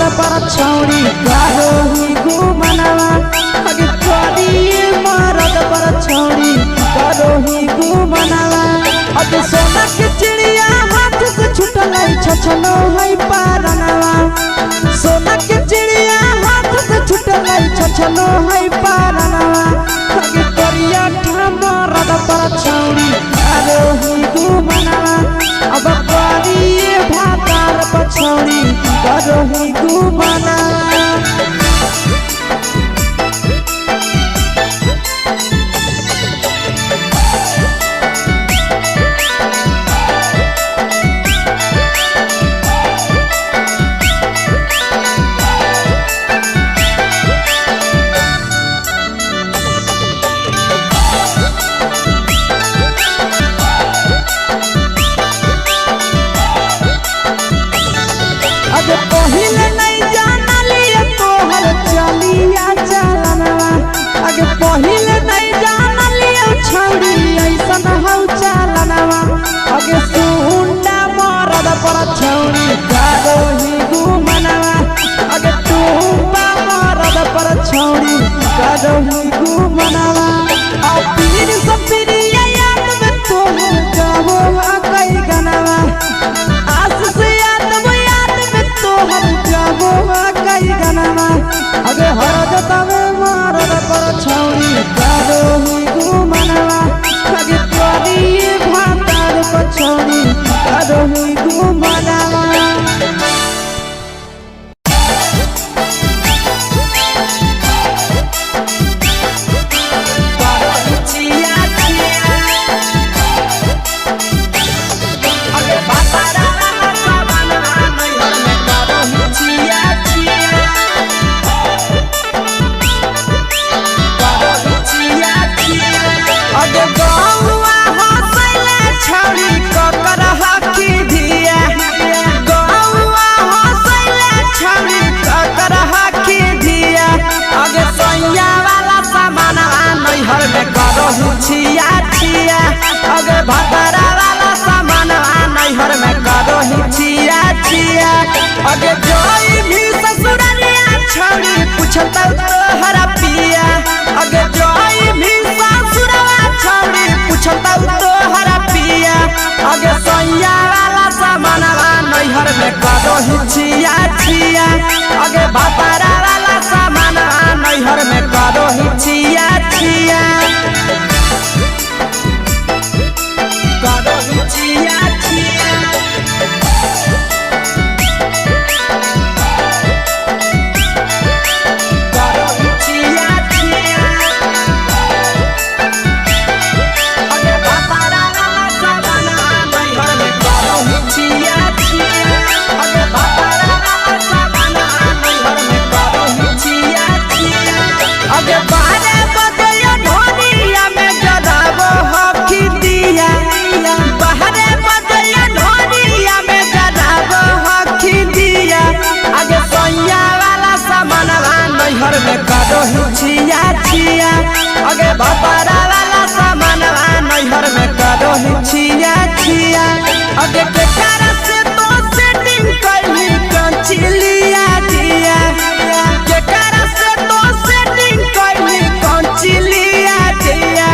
मरद पर छौरी करो ही गुमनवा। अगे करिए मरद पर छौरी करो ही गुमनवा। अगे सोना के चिड़िया हाथ से छुटल छछनो है पारनवा। सोना के चिड़िया हाथ से छुटल छछनो है पारनवा। अगे करिया मरद पर छौरी करो ही गुमनवा। अब करिए भातार पर छौरी करो ही गुमनवा। अगे पहिले नहीं जानलिए तोहर चलिया चलनवा। अगे पहिले नहीं जानलिए छौरी ऐसन हौ चलनवा। अगे सुंडा मरद पर छौरी करो ही गुमनवा। अगे टूंबा मरद पर छौरी करो ही गुमनवा। आ पीर सपिरिया याद में तोहर गावो कई गनवा। आस से याद याद में तोहर गावो कई गनवा। अगे हर जतावे मरद पर छौरी करो ही गुमनवा। अगे करिए भातार पर छौरी करो ही गुमनवा। अगे गौआ हंसैले छौरी ककर हकी धिया। गौआ हंसैले छौरी ककर हकी धिया। अगे सैया वाला सामानवा नैहर में करहु छिया छिया। अगे भतरा वाला सामानवा नैहर में करहु छिया छिया। अगे जोई भी ससुररिया छौरी पुछतौ तोहरा पिया। अगे जोई भी ससुरवा छौरी पुछतौ तोहरा पिया। अगे सैया वाला सामानवा नैहर में करहु छिया छिया। अगे भतरा वाला सामानवा नैहर में करहु छिया छिया। करहु छिया छिया। करहु छिया छिया। अगे भतरा वाला सामानवा नैहर में करहु छिया छिया। अगे भतरा वाला सामानवा नैहर में करहु छिया छिया। अगे बारे बजैया ढोलिया में जराबो हकी दिया। बाहरे बजैया ढोलिया में जराबो हकी दिया। अगे सैया वाला सामानवा नैहर में करहु छिया छिया। अगे भतरा वाला सामानवा नैहर में करहु छिया छिया। अगे केकरा से तो सेटिंग कैली कंचिलिया दिया। केकरा से तो सेटिंग कैली कंचिलिया दिया।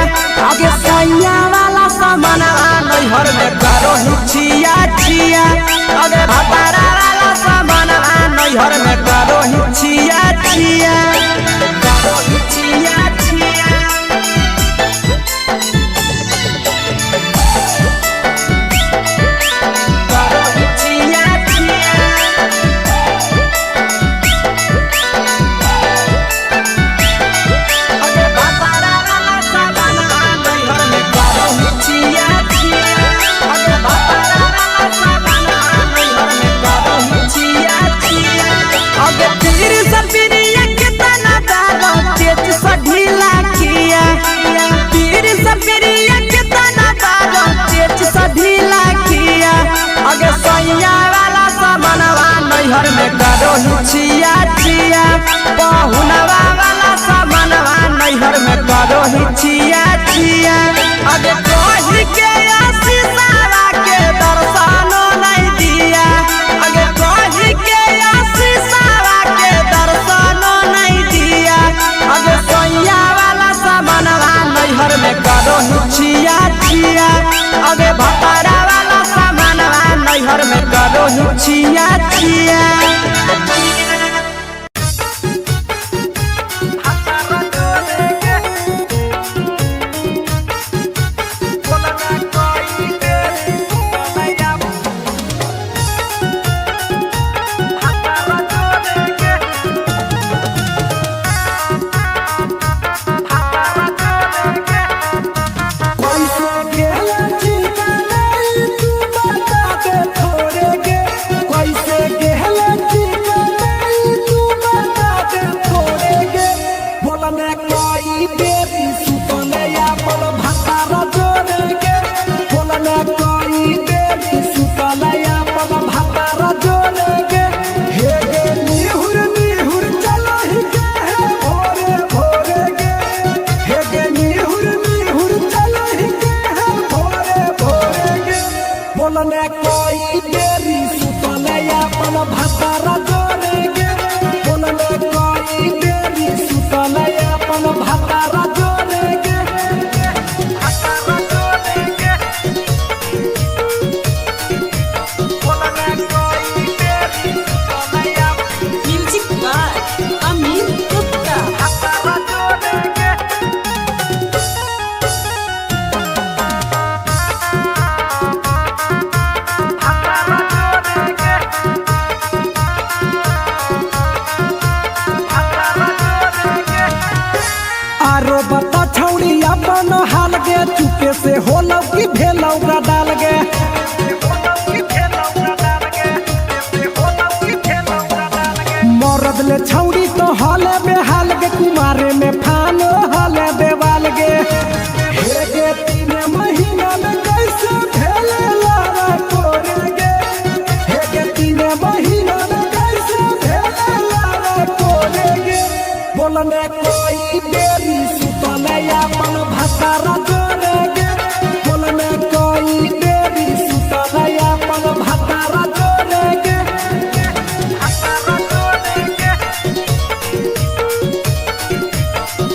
अगे सैया वाला सामानवा नैहर में करहु छिया छिया। अगे भतरा वाला सामानवा नैहर में करहु छिया छिया। करहु छिया छिया। करहु छिया छिया। अगे भतरा वाला सामानवा नैहर में करहु छिया छिया। अगे भतरा वाला सामानवा नैहर में करहु छिया छिया। अगे पीर सपिरिया के तना दारो तेज सा ढीला किया। पीर सपिरिया के तना दारो तेज सा ढीला किया। अगे सैया वाला सामानवा नैहर में करहु छिया छिया। पहुनवा वाला सामानवा नैहर में करहु छिया छिया। अगे कही के आशीषवा के दर्शनो नहीं दिया। अगे कही के आशीषवा बोलने कोई बेरी सुतले अपन भातारा जोरे गे। बोलने कोई बेरी सुतले अपन भातारा जोरे गे। भातारा जोरे गे।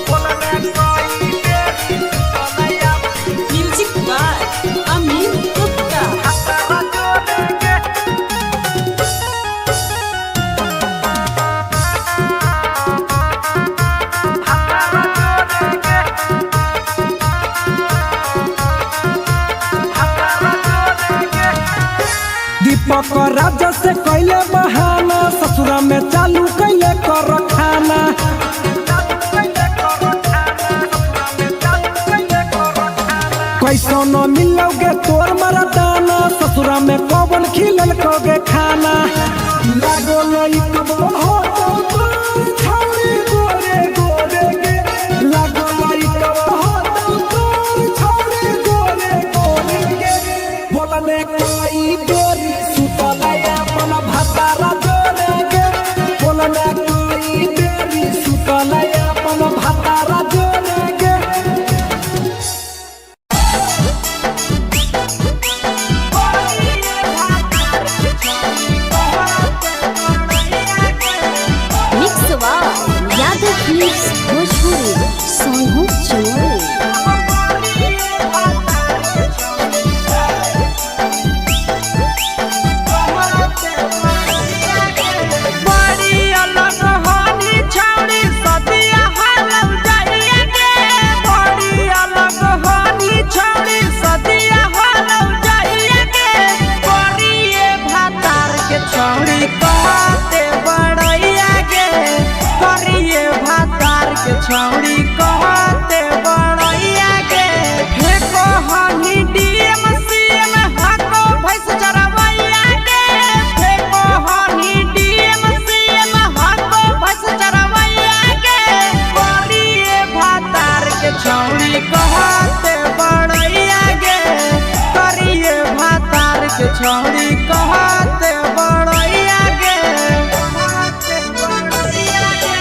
बोलने कोई बेरी सुतले अपन म्यूजिक बाय अमित गुप्ता। भातारा जोरे गे। भातारा जोरे गे। भातारा जोरे गे। दीपक राजा से कैले बहाना, ससुरा में चालू कैले करखाना। कैसो न मिलोगे तोर मरदाना, ससुरा में कौन खिलल कोगे खाना। लागो लइकबो हो तो तोर छौरी गोरे गोरे गे। लागो लइकबो हो तो तोर छौरी गोरे गोरे गे। बोलने कोई बेरी सुतले अपन भातारा जोरे गे। बोलने कोई बेरी सुतले अपन भातारा जोरे गे। Mix by Yadav films Bhojpuri Sonu Chamoli. बड़ी अलग होनी छौड़ी सदिया हालौ जाइया गे। बड़ी अलग होनी छौड़ी सदिया हालौ जाइया गे। बड़िए भातार के छौड़ी कहते बड़ैया गे। करिए भातार के छौड़ी कहते बड़ैया गे। फेको हनी डीएम सीएम हाको भैंस चरवैया गे। फेको हनी डीएम सीएम हाको भैंस चरवैया गे। करिए भातार के छौड़ी कहते बड़ैया गे। करिए भातार के छौड़ी कहते बड़ैया गे। कहते बड़ैया गे।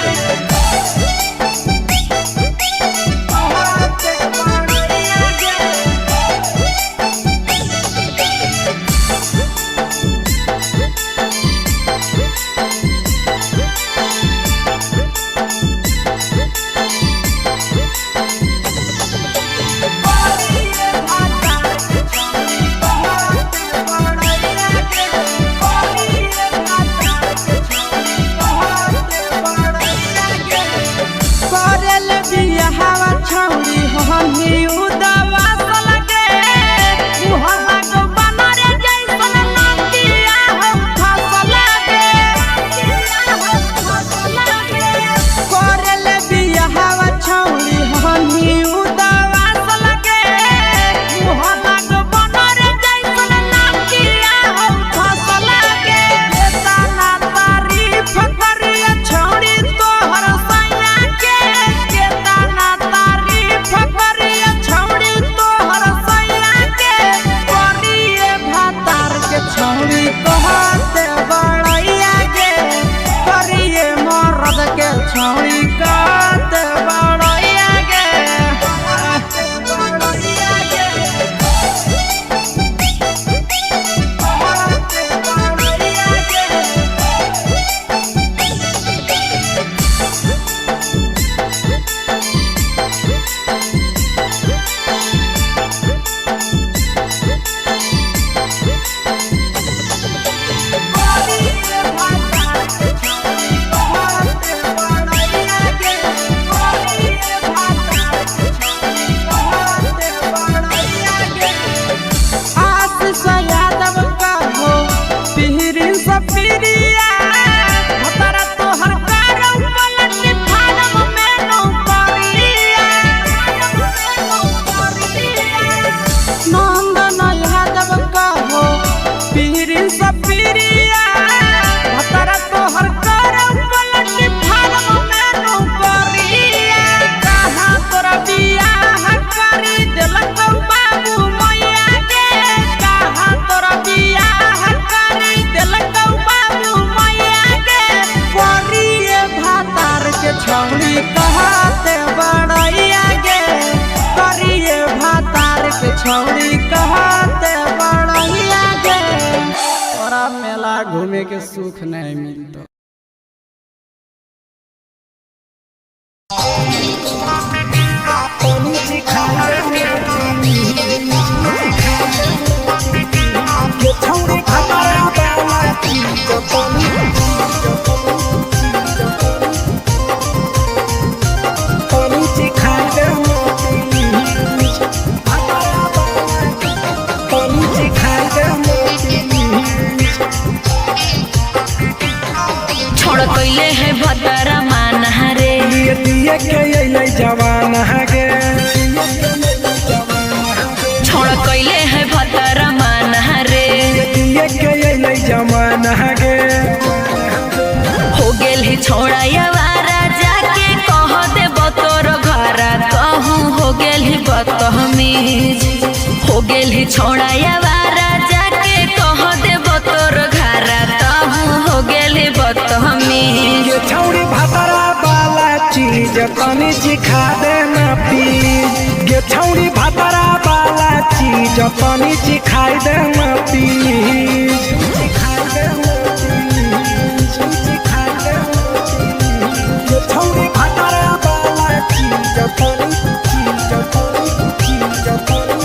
कहते बड़ैया गे। करेल बियाहवा छौरी हनी उदवा सलगे। उहा लागो बनर जैसन नातिया हो फसल गे। करेल बियाहवा छौरी हनी उदवा सलगे। उहा लागो बनर जैसन नातिया हो फसल गे। एतना तारीफ करिया छौरी तोहर सैया के। केतना तारीफ करिया छौरी तोहर सैया के। करिए भातार के छौरी कहते बड़ैया गे। करिए मरद के छौरी कहते बड़ैया गे। बड़ैया गे। कहते बड़ैया गे। आशीष यादव का हो पिहरी सपीरिया। भतरा तोहर कारौ पलट फारम में नौकरिया। नंदन यादव का हो पिहरी सपीरिया। भतरा तोहर कारौ पलट फारम में नौकरिया। कहाँ तोरा बियाह करी देलक बाबू मैया गे। कहाँ तोरा बियाह करी देलक बाबू मैया। छौड़ी कहते बड़ैया गे, तोरा मेला घूमे के सुख नहीं मिलतो। छोड़ कैले है भतरा माना रे, दिए के अइलै जवान गे। छोड़ कैले है भतरा माना रे, दिए के अइलै जवान गे। हो गेल है छोड़ा यवारा जाके कह दे तोर घरा, कहूँ हो गेल है बदतमीज। हो गेल है छोड़ा यवारा जाके कह दे तोर घरा, कहूँ हो गेल है बदतमीज। ये छौड़ी भातरा वाला चीज तनी सिखा देना प्लीज। ये छौड़ी भातरा वाला चीज तनी सिखाई देना प्लीज। ये छौड़ी भातरा वाला चीज तनी चीज तनी चीज तनी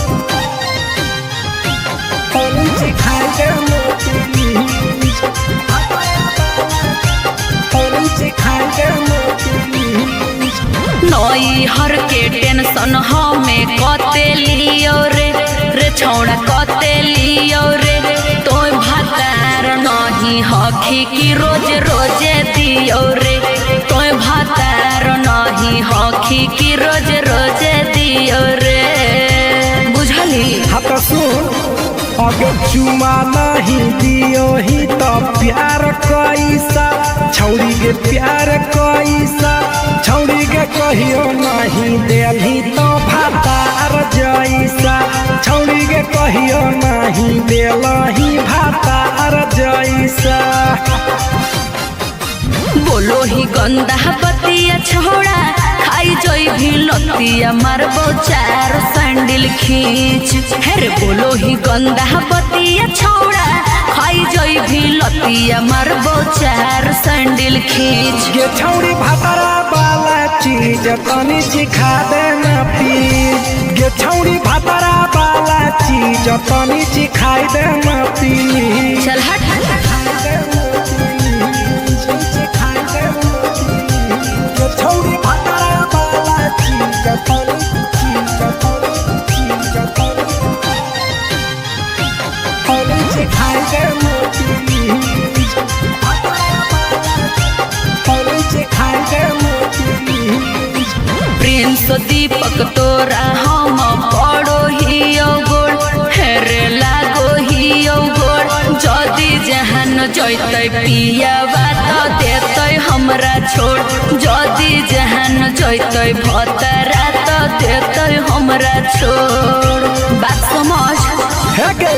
तनी सिखाई देना प्लीज। नई हर के टेंशन हमें कते लियो रे, रे छौड़ा कते लियो रे, तोय भातार नहीं हखी की रोज रोजे दियो रे, तोय भातार नहीं हखी की रोज रोजे दियो रे। बुझली? हाँ तो सुन, अगर चुमा नहीं दियो ही तो प्यार कैसा, छौड़ी के प्यार कैसा, छौड़ी के कहियो नहीं देलही तो भातार जैसा, छौड़ी के कहियो नहीं देलही भातार जैसा। बोलो ही गंदा बतिया छोड़ा, खाई जोई भी लतिया मारबो चार सैंडल खींच। हेरे बोलो ही गंदा बतिया छोड़ा, खाई जोई भी लतिया मारबो चार सैंडल खींच। ये छौड़ी भातरा वाला चीज तनी सिखा देना प्लीज। ये छौड़ी भातरा वाला चीज तनी सिखाई देना प्लीज। चल हट। ये छौड़ी भातरा वाला चीज तनी चीज तनी चीज तनी तनी सिखाई देना प्लीज। तनी सिखाई देना प्लीज। प्रिंस दीपक तोरा हम पड़ो हियो गोड़, हेरे लागो हियो गोड़, जदि जहान जैतै पियावा त देतै हमरा छोड़, जदि जहान जैतै भतरा त देतै हमरा छोड़। बात समझ। हे गे,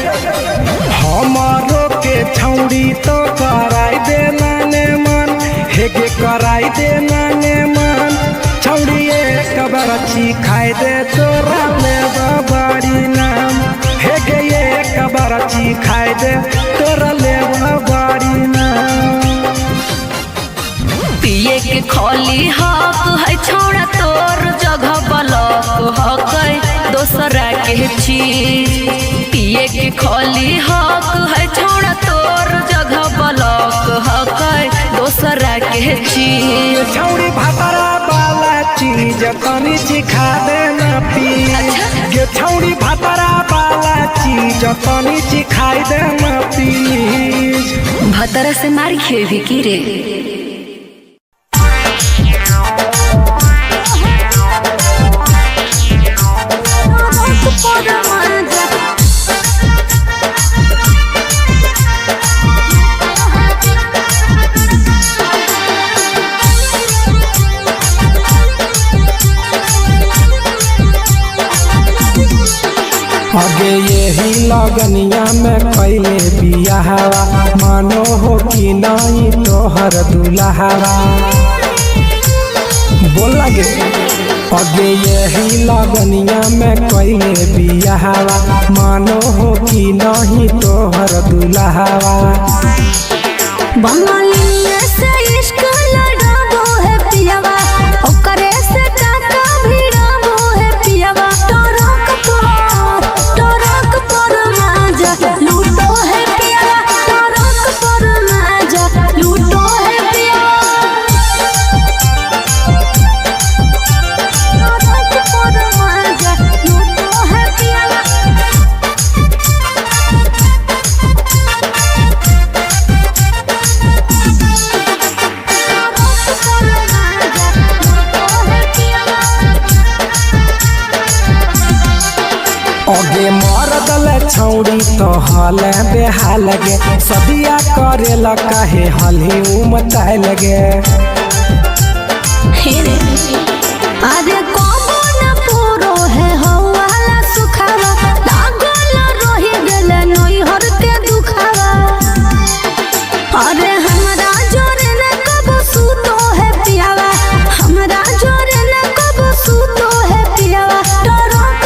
हमारो के छौड़ी तो कराई देना ने मन, हे गे कराई देना ने मन, छौड़ी एक बार खाई दे तोरा ले बारी नाम, हे गे एक बार खाई दे तोरा ले बारी नाम। पिए के खोली हक है छोड़ा, तोर जगह बलक हक है दोसरा के चीज। पिए के खोली हक है छोड़ा, तोर जगह बलक हक है दोसरा के चीज। छौड़ी भातरा वाला चीज तनी सिखा देना प्लीज। ये छौड़ी भातरा वाला चीज तनी सिखाई देना प्लीज। भतरा से मार खेबी की रे? आगे यही लगनिया में कैले बियाहवा, मानो हो कि नहीं तोहर दुल्हावा। बोल लगे। अगे यही लगनिया में कैले बियाहवा, मानो हो कि नहीं तोहर दुल्हावा। बंगालिया से इश्क लड़ाबो है पियावा, ओकरे से टाका भिड़ाबो है पियावा। टरक पर माजा लूटो है पियावा, टरक पर माजा लूटो है पियावा। टरक पर माजा लूटो है पियावा। टरक पर माजा लूटो है पियावा। अगे मरदल छौड़ी तो हल बेहाल गे, सदिया करेला काहे हलही उमताए लगे। अरे कबो न पूरो है हौवाला सुखावा, लागल रही गेल नैहर के दुखावा। अरे हमरा जोरे न कबो सुतो है पियावा, हमरा जोरे न कबो सुतो है पियावा। टरक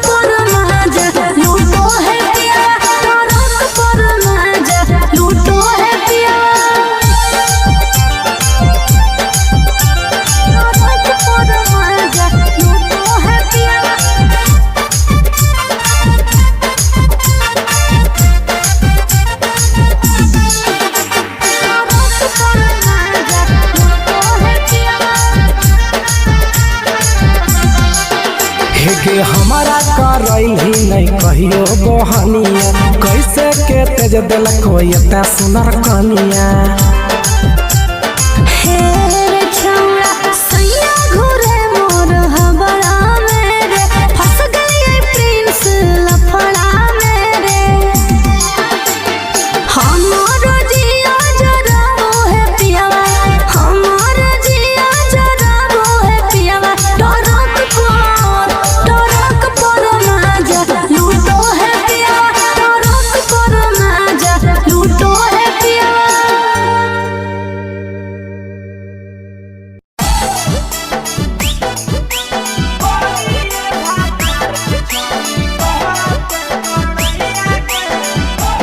पर माजा लूटो है पियावा, टरक पर माजा लूटो है पियावा। टरक पर माजा लूटो है पियावा। टरक पर माजा लूटो है पियावा। हेगे हमारा करैली नहीं कहियो बहनिया, कैसे के तेज देलक एते सुनर कनिया। हे रे छौड़ा सैया घुरे मोर हबड़ा मेरे, फंस गई प्रिंस लफड़ा मेरे। हमर जिया जराबो है पियावा, हमर जिया जराबो है पियावा। टरक पर माजा लूटो है पियावा, टरक पर माजा लूटो है पियावा।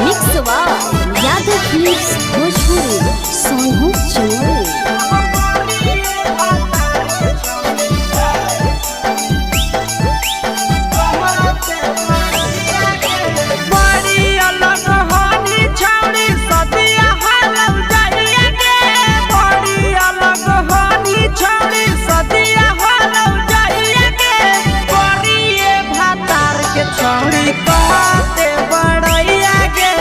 Mix by Yadav films Bhojpuri, Sonu Chamoli. बड़ी अलग होनी छौड़ी सदिया हालौ जाइया गे, बड़ी अलग होनी छौड़ी सदिया हालौ जाइया गे। करिए भातार के छौड़ी कहते बड़ैया गे,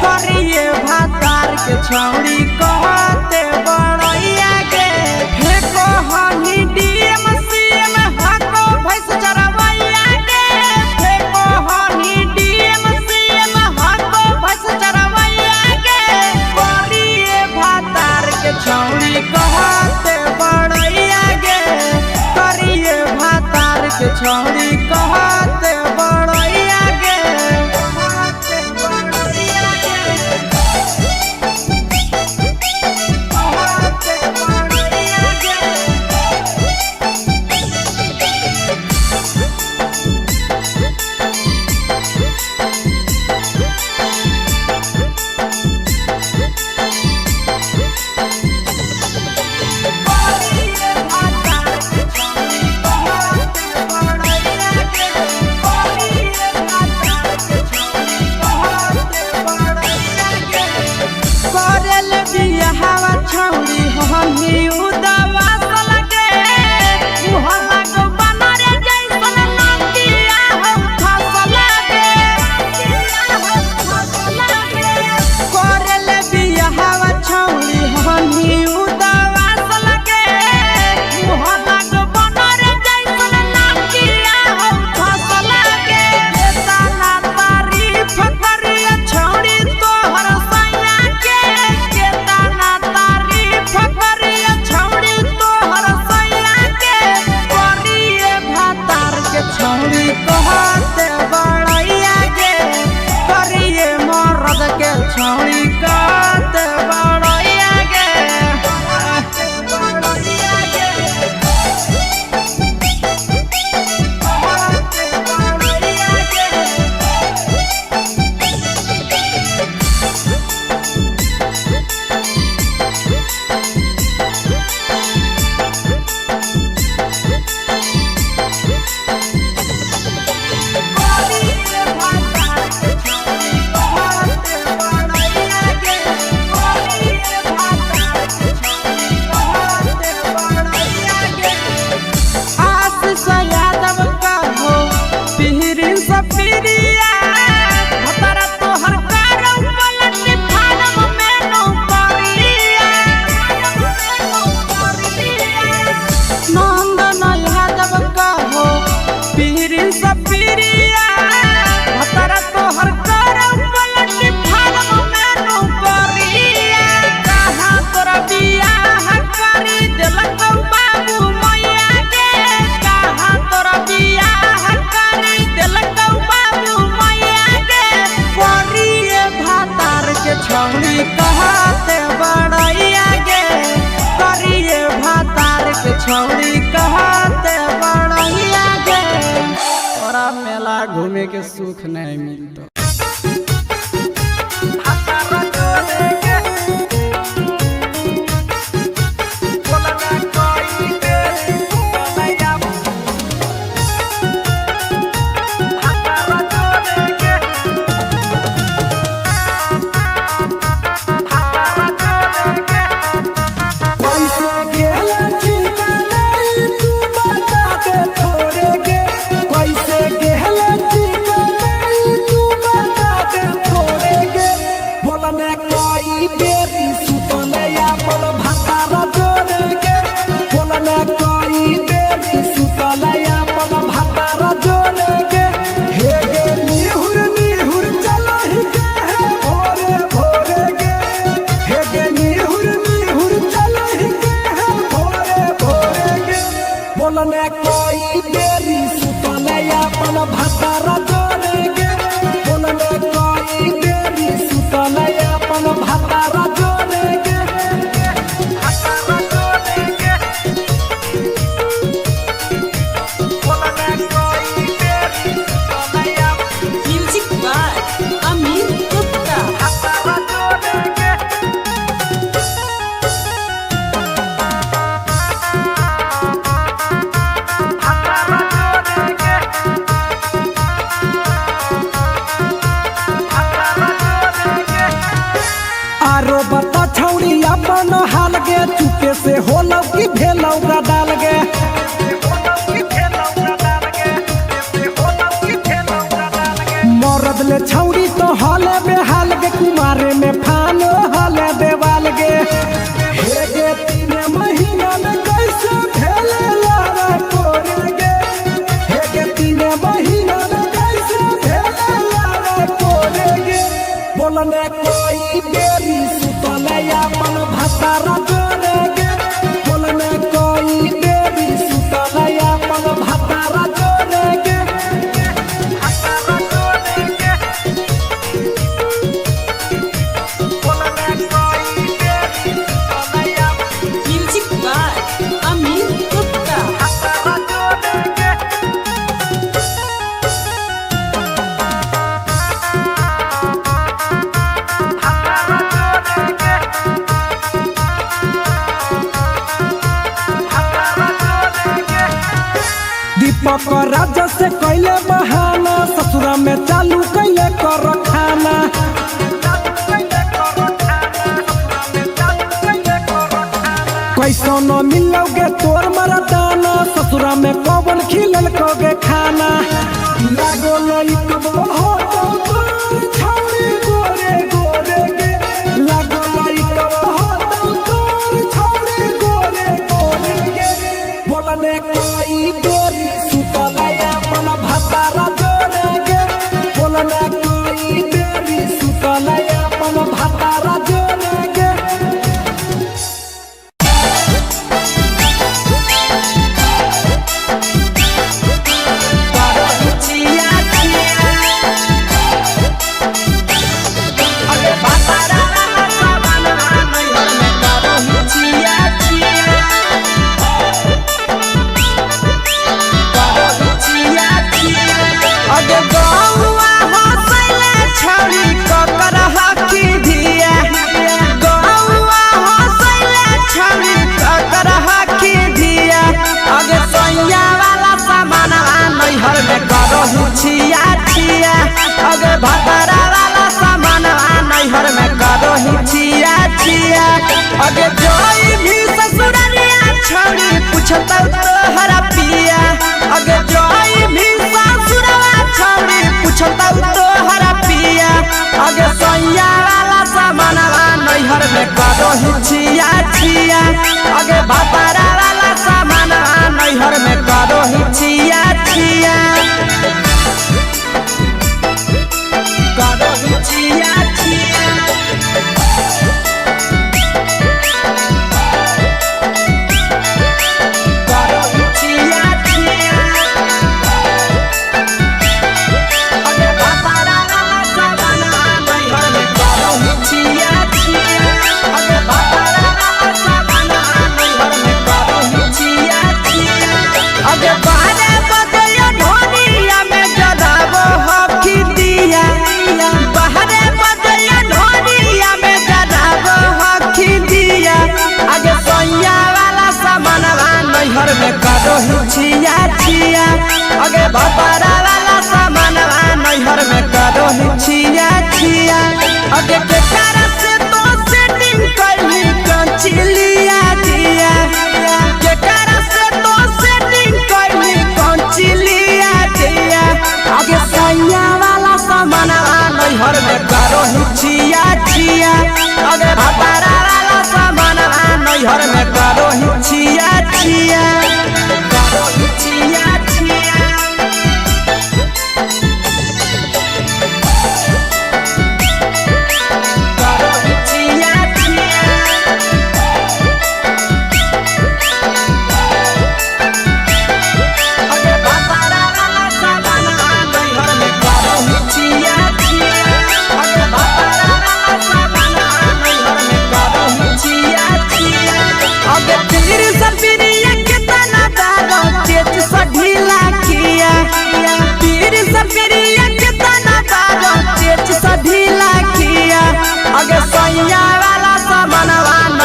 करिए भातार के छौड़ी कहते बड़ैया गे। फेको हनी डीएम सीएम हको भैंस चरवैया गे, फेको हनी डीएम सीएम हको भैंस चरवैया गे। करिए भातार के छौड़ी कहते बड़ैया गे, करिए भातार के छौड़ी कहते बड़ैया गे, कहते बड़ैया गे, कहते बड़ैया गे। के छौड़ी कहते बड़ैया गे, करिए भातार के छौड़ी कहते बड़ैया गे। तोरा मेला घूमे के सुख नहीं मिलतो। कैसे गेला ठिकाना तू बता दे थोड़े गे, कैसे गेला ठिकाना तू बता दे थोड़े गे। बोलने कोई बेरी सुतले अपन भातारा जोड़े गे, बोलने कोई बेरी सुतले अपन भातारा जोड़े गे। हे गे निहुर निहुर चलो ही गे हे भोरे भोरे गे, हे गे निहुर निहुर चलो ही गे हे भोरे भोरे गे। बोलने कोई बेरी सुतले अपन भातारा जोड़े गे, बोलने कोई बेरी सुतले अपन भातारा जोड़े गे। भातारा जोड़े गे, बोलने कोई बेरी सुतले अपन म्यूजिक बाय अमित गुप्ता। भातारा जोड़े गे। आरो बता छौड़ी अपन हाल गे, चुपे से होलौ कि भेलौ डाल गे। मरद ले छौड़ी तो हले बेहाल गे, कुमारे में फानो हले देवाल गे। हे गे तीन महीना में कैसे भेले लारा कोरे गे, हे गे तीन महीना में कैसे भेले लारा कोरे गे। बोलने कोई बेरी सुतले अपन भातारा जोड़े गे, बोलने कोई बेरी सुतले अपन भातारा जोड़े गे। भातारा जोड़े गे, बोलने कोई बेरी सुतले अपन म्यूजिक बाय अमित गुप्ता। भातारा जोड़े गे। दीपक राजा से कैले बहाना, ससुरा में चालू कैले कर खाना। कैसो न मिलोगे तोर मरदाना, ससुरा में कौन खिलल कोगे खाना। लागो लइकबो हो तो तोर छौरी गोरे गोरे गे, लागो लइकबो हो तो तोर छौरी गोरे गोरे गे। बोलने कोई बेरी सुतले अपन भातारा जोड़े गे, बोलने कोई बेरी सुतले अपन भातारा जोड़े गे। छिया छिया, अरे भातारा सामान नैहर में करहु छिया छिया, करहु छिया छिया। अरे गौआ हंसैले छौड़ी ककर हकी धिया, गौआ हंसैले छौड़ी ककर हकी धिया। अरे सैया वाला सामान नैहर में करहु छिया छिया, अरे भतरा वाला सामान नैहर में करहु छिया छिया। अरे जोई भी ससुररिया छौड़ी पूछतौ तोहरा पिया, अरे जोई भी ससुरवा छौड़ी पूछतौ तोहरा पिया। अरे सैया वाला सामान नैहर में करहु छिया छिया, अरे भतरा वाला सामान नैहर में करहु छिया छिया, करहु छिया छिया। करहु छिया छिया, अरे भातारा वाला सामान नैहर में करहु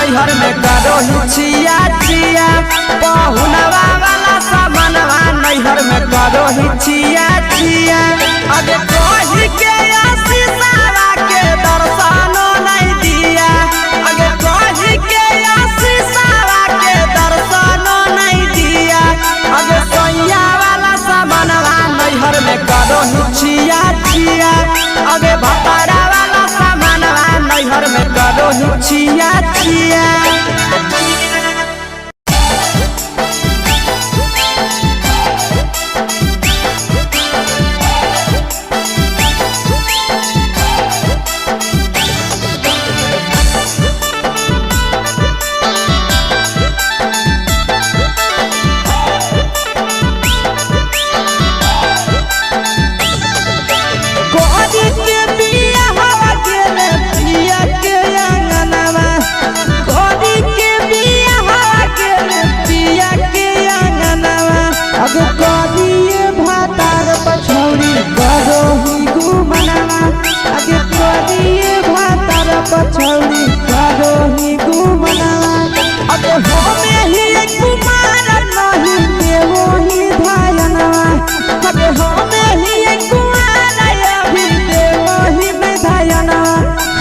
नैहर में करो ही छिया छिया। पहुनवा वाला सामानवा नैहर में करो ही छिया छिया। अगे कही के आशीषवा के दर्शनो नहीं दिया। अगे कही के आशीषवा के दर्शनो नहीं दिया। अगे सैया वाला सामानवा नैहर में करो ही छिया छिया। अगे भतारा वाला सामानवा नैहर में करो ही छिया छिया। कोरी के बिया हवा गेले पिया के अंगनवा। कोरी के बिया हवा गेले पिया के अंगनवा। अब कोरी भातार पछौरी करो ही गुमनवा। अब कोरी भातार पछौरी करो ही गुमनवा। अब होमे ही कुमार नहीं देवो ही धायनवा। अब होमे ही कुमार अभी देवो ही धायनवा।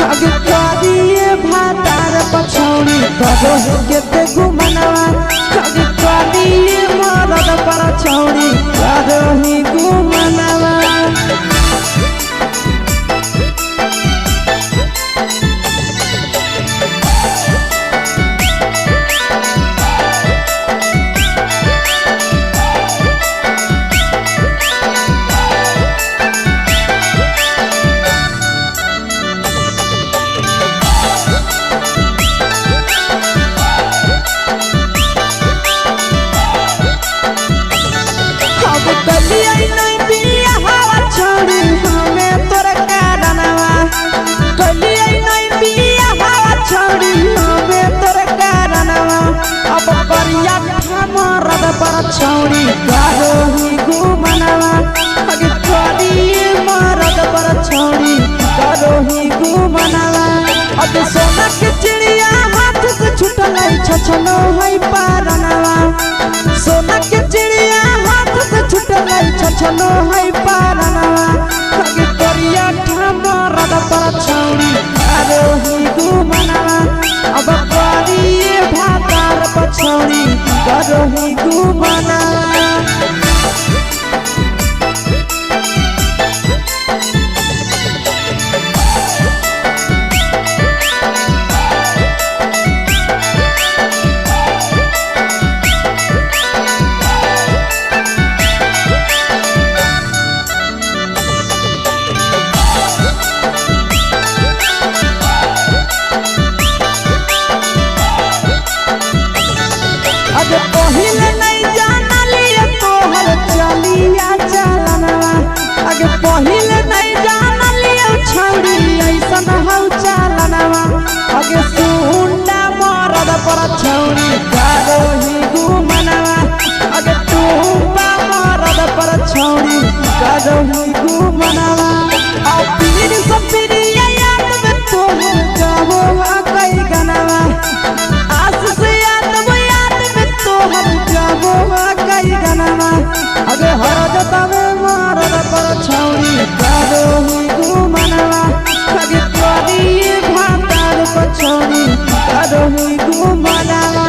अब करिए भातार पछौरी करो ही के गुमनवा। अब करिए मरद पर छौरी करो ही गुमनवा। अब कलिया नहीं बिया हवा छोड़ी हमें तोर कारणवा। कलिया नहीं बिया हवा छोड़ी हमें तोर कारणवा। अब करिया मरद पर छौरी करो ही गुमनवा। अब करिए मरद पर छौरी करो ही गुमनवा। अब सोना के चिड़िया हाथ से छुटल छछनो है पारनवा। सोना के चिड़िया हाथ से छुटल छछनो है पारनवा। अगे करिया मरद पर छौरी करो ही गुमनवा। अब करिए भातार पछौरी करो ही गुमनवा। अब पहिले नहीं जानलिए तोहर चलिया चलनवा। अगे पहिले नहीं जानलिए छौरी ऐसन हौ चलनवा। अगे सुंडा मरद पर छौरी करो ही गुमनवा। अगे टूपा मरद पर छौरी करो ही गुमनवा। आ पीर सपीरिया याद में तोहर गावो आ कई गनवा। आस से याद वो याद में तोहर गावो आ कई गनवा। अगे हर जतावे मरद पर छौरी करो ही गुमनवा। अगे करिए भातार पछौरी करो ही गुमनवा।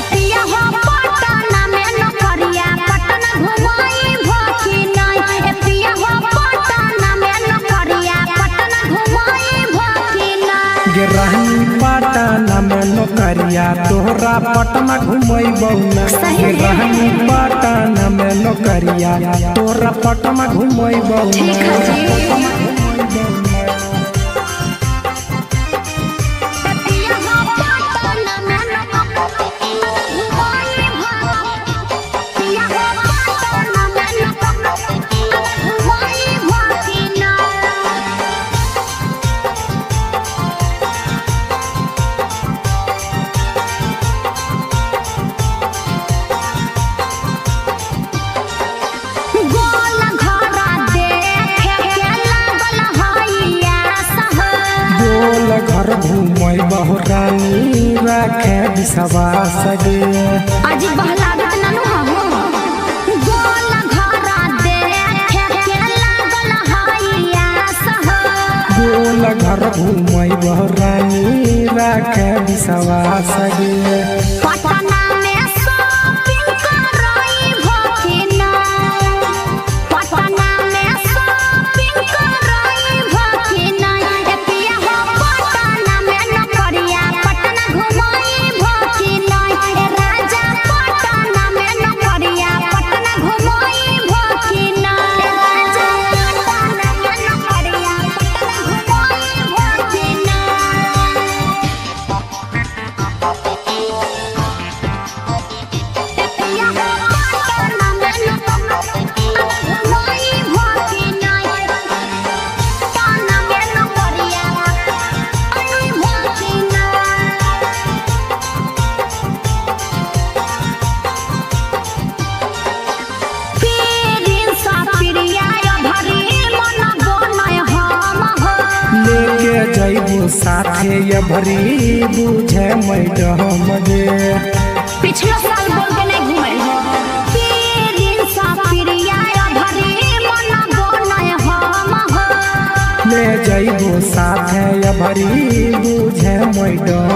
पिया हो पटना में नौकरिया पटना घुमाई भोखी नहीं। ए पिया हो पटना में नौकरिया पटना घुमाई भोखी नहीं। गे रानी पटना में नौकरिया तोहरा पटना घुमैबौ ना। गे रानी पटना में नौकरिया तोहरा पटना घुमैबौ ठीक ना। है जी। पिया हो पटना में। घूमै बहुरानी राखे विश्वास गे। अजी बहलागत ननु हो गोल घरा देखे के लागल हई आस हो। गोल घर घूमै बहुरानी राखे विश्वास गे। पटना में शॉपिंग करई भखिना, पटना में शॉपिंग करई भखिना, ए पिया हो पटना में नौकरिया, पटना घुमई भखिना, ए राजा पटना में नौकरिया, पटना घुमई भखिना, ए राजा पटना में नौकरिया, पटना घुमई भखिना। लेके जैबो साथे ये भरी बुझे मैडम गे। पिछलो साल बोल के नहीं घूमे हो पीरिन सा प्रिया भरी मन बनय हम हो। ले जैबो साथे ये भरी बुझे मैडम